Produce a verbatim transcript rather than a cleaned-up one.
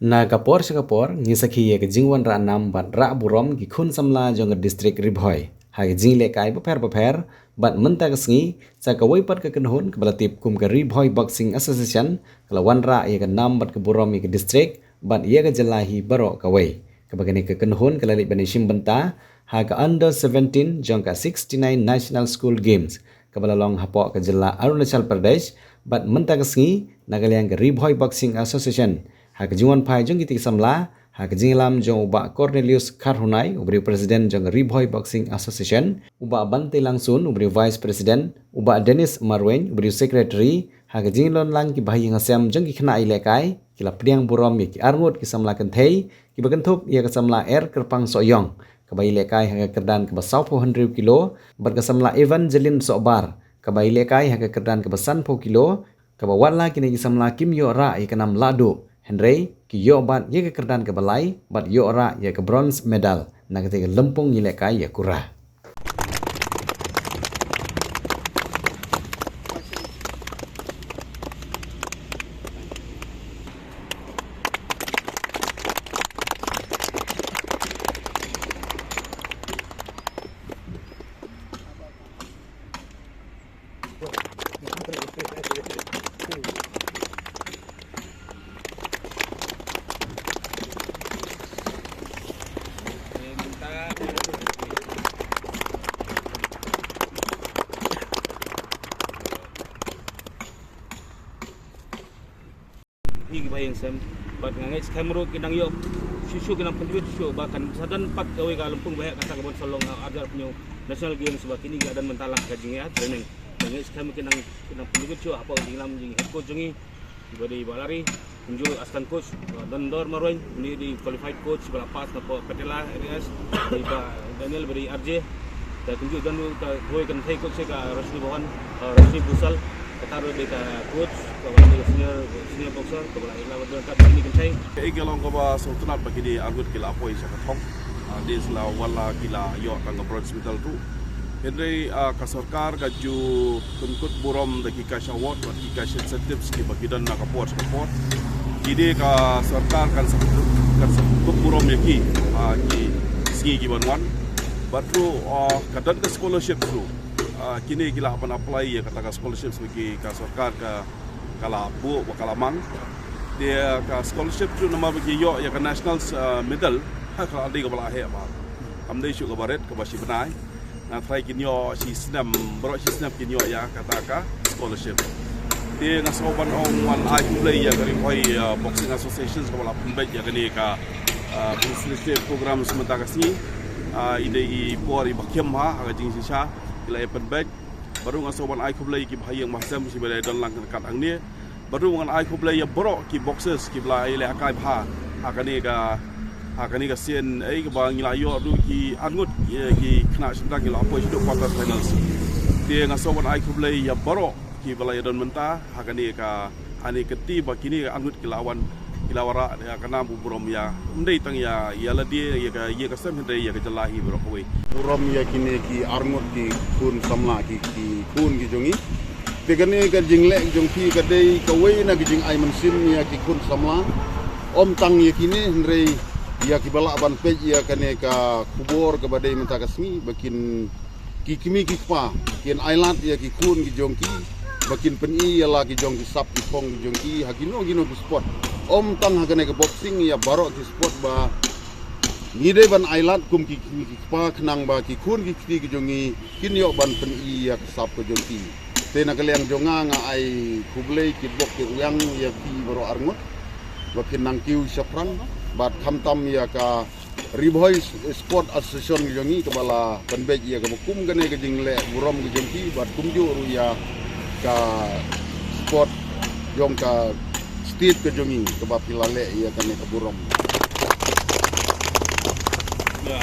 Na ka por sha ka por, ngi sakhi ïa ka jingwanrah nam bad rah burom ki khun samla jong ka district Ri Bhoi ha ki jingïalehkai bapher bapher, bad mynta ka sngi, sa kawei pat ka kynhun kaba la tip kum ka Ri Bhoi Boxing Association, ka la wanrah ïa ka nam bad ka burom ïa ka district bad ïa ka jylla hi baroh kawei. Kaba kane ka kynhun ka la leit ban ïashim bynta ha ka under seventeen jong ka sixty-nine National School Games, kaba la long hapoh ka jylla Arunachal Pradesh, bad mynta ka sngi, na ka liang ka Ri Bhoi Boxing Association, ha ka jingwanphai jong kitei ki samla, ha ka jingïalam jong u Bah Cornelius Kharhunai, uba dei u president jong ka Ri Bhoi Boxing Association, u Bah Bante Langsun, uba dei u vice president, u Bah Dennis Marwein, uba dei u secretary, ha ka jingïalonlang ki bahaïing hasem jong ki khynnah ïalehkai, ki la pdiang burom ïa ki arngut ki samla kynthei, kiba kynthup ïa ka samla Er Kyrpang Sohiong, kaba ïalehkai ha ka kyrdan kaba sawphew hynriew kilo, bad ka samla Evangeline Sohbar, kaba ïalehkai ha ka kyrdan kaba sanphew kilo, kaba watla kine ki samla kim ïoh rah ïa ka nam lahduh, hynrei ki ïoh bat ïa ka kyrdan kaba lai, bad ïoh rah ïa ka bronze medal na katei ka lympung ïalehkai ïakura. Hi ki bahaïing hasem, bad nga ngeit skhem ruh ki nang ïoh shuh shuh, ki nang pynjot shuh, ba kan sa don pat kawei ka lympung ba heh kata kaban sa long ha arhajar hynñiew National Games, ba kine ki la don mynta lang ka jingïa training. Nga ngeit skhem ki nang, ki nang pynjot shuh hapoh ka jingïalam jong head coach jong ngi, ba dei Bah Larry, kumjuh assistant coach, Bah Dondor Marwein, une dei qualified coach ba la pass na Patela M A S, dei Bah Daniel ba dei R J. Te kumjuh don ruh ka kawei ka kynthei coach ka Roshni Bhawan, eh, Roshni Busal, kata ruh dei ka coach kaba dei senior, senior boxer kaba la ïa la don ka kynthei. Kaei ka long kaba sngewtynnat ba kine arngut ki la poi sha ka thong. Ah, dei sla watla ki la ïoh tang ka bronze medal ruh. Hynrei, ah, ka sorkar ka ju pynkut burom da ki cash award bad ki cash incentives kiba ki don na ka por sha ka por. Ki dei ka sorkar kan sa, kan sa pynkut burom ïa ki, ah, ki sngi ki ban wan. Bad ruh, ah, ka don ka scholarship ruh. Ah, kine ki lah ban apply ïa kata ka scholarship ba ki ka sorkar ka, ka la buh ba ka la mang. Te ka scholarship ruh namar ba ki ïoh ïa ka national, ah, medal, ha, ka la dei kaba la heh bha. Kam dei shuh kaba rit kaba shi bnai. Nga tharai kin ïoh shi snem, baroh shi snem kin ïoh ïa kata ka scholarship. Te nga sngew ban ong wan ai khublei ïa ka Ri Bhoi, ah, Boxing Association kaba la pynbeit ïa kane ka, ah, facilitative program mynta ka sngi. Ah, i dei i por iba khim ha, ha ka jingshisha, i la ïa pynbeit. Bad ruh nga sngew ban ai khublei ki bahaïing hasem kiba la don lang kat hangne. Bad ruh ngan ai khublei ïa baroh ki boxers kiba la ïalehkai bha ha kane ka, ha kane ka sien, eh, kaba ngi la ïoh ruh ki arngut, eh, ki khynnah shynrang ki la poi shaduh quarter finals. Te nga sngew ban ai khublei ïa baroh kiba la ïa don mynta ha kane ka, ha kane ka kti ba kine arngut ki la wan, ki la wanrah ïa ka nam u burom ïa, ym dei tang ïa, ïa lade, ïa ka, ïa ka sem hynrei ïa ka jylla hi baroh kawei. Burom ïa kine ki arngut ki khun samla ki, ki khun ki jong ngi. Te kane ka jingleh jong phi ka dei kawei na ka jingai mynsiem ïa ki khun samla. Ym tang ïa kine hynrei ïa kiba lah ban peit ïa kane ka khubor kaba dei mynta ka sngi ba kin ki kmie ki kpa kin ailad ïa ki khun ki jong ki ba kin pyni ïa la ki jong ki sap ki phong ki jong ki ha kino kino ki sport. Ym tang ha kane ka boxing, ïa baroh ki sport ba ngi dei ban ailad kum ki kmie ki kpa khnang ba ki khun ki kti ki jong ngi kin ïoh ban pyni ïa ka sap ka jong ki. Te na ka liang jong nga nga ai khublei kitbok kitrwiang ïa phi baroh arngut ba phin nang kiew shaphrang bad khamtam ïa ka Ri Bhoi Sport Association jong ngi kaba la pynbeit ïa kaba kum kane ka jingleh burom ka jong ki bad kumjuh ruh ïa ka sport jong ka state ka jong ngi kaba phi la leh ïa kane ka burom. Ïa,